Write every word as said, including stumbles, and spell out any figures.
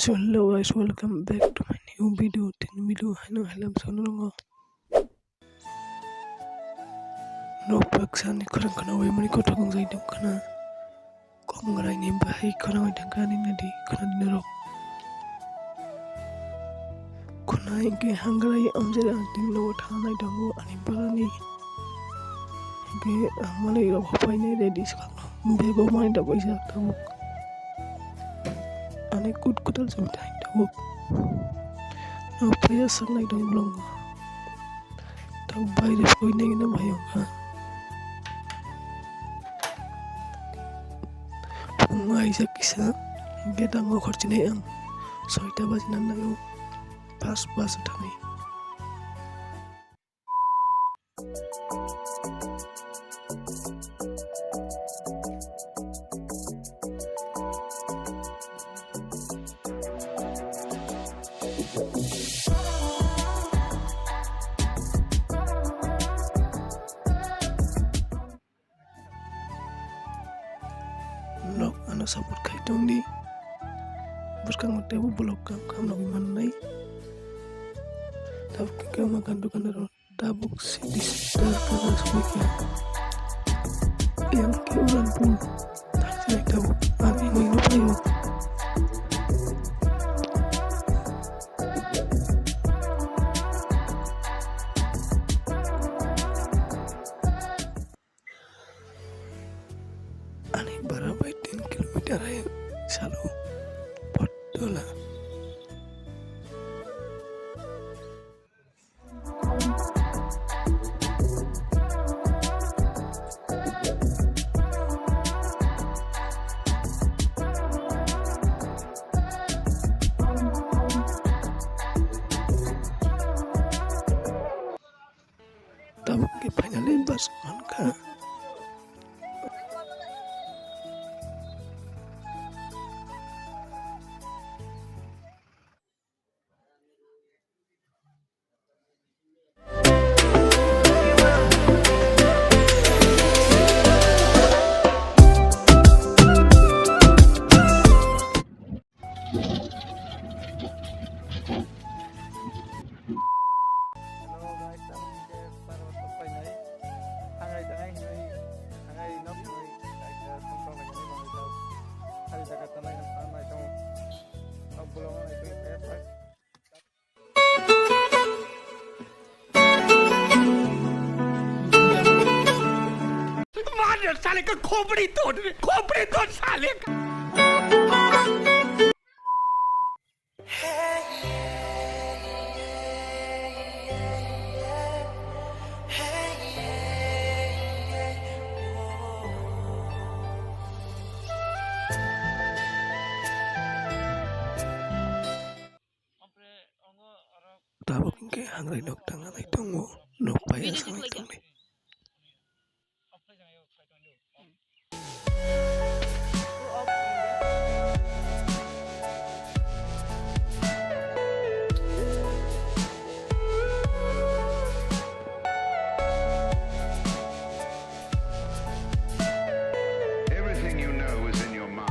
So hello guys, welcome back to my new video. Tini video haino halam sono rongo. Nok baksa ni khorang khana wai mani kothok wng jai dong khana. Kongrai ni bahai khorang wai thangkha ni nadi khana dina rok. Khuna hingke hangrai amjera tinglo thangnai tongo ani barani. Hingke ang malai rok hopai nai ready swkang no. Bego mai da baisa tabuk. Ani kut kutal jom thai tabuk. No paya sangnai dong bolong. Tabuk baire poi nai na mai ongkha. Phung aisa kisa. Hingke tango khorchinai ang. Soita baji nang nai o. Pas pas thani. Nok ano support khai tongdi. Bwskango teibo vlog kam kam nogwi mannai. Tabuk khe kama kan dukan aro tabuk city center kana soi khe. Yang khe uran pun. Thakjai tabuk ani mui no payo. Ani bara bai tin kilometer hai salo pottola. Tabuk khe finally bus mankha. Hello guys, tamo hingke sar o sok painai. Thangai, thangai hinui, thangai nok hinui, kaisa songkang lagi ni mangai tau. Hari jaga tanai, tanai tau. Nok bolong nai tui kaya tak. मार साले का खोपड़ी तोड़, खोपड़ी तोड़ साले का। Tabuk hingke hangrai nok tangna nai tongo, nok pai aswk nai tongni. Everything you know is in your mind.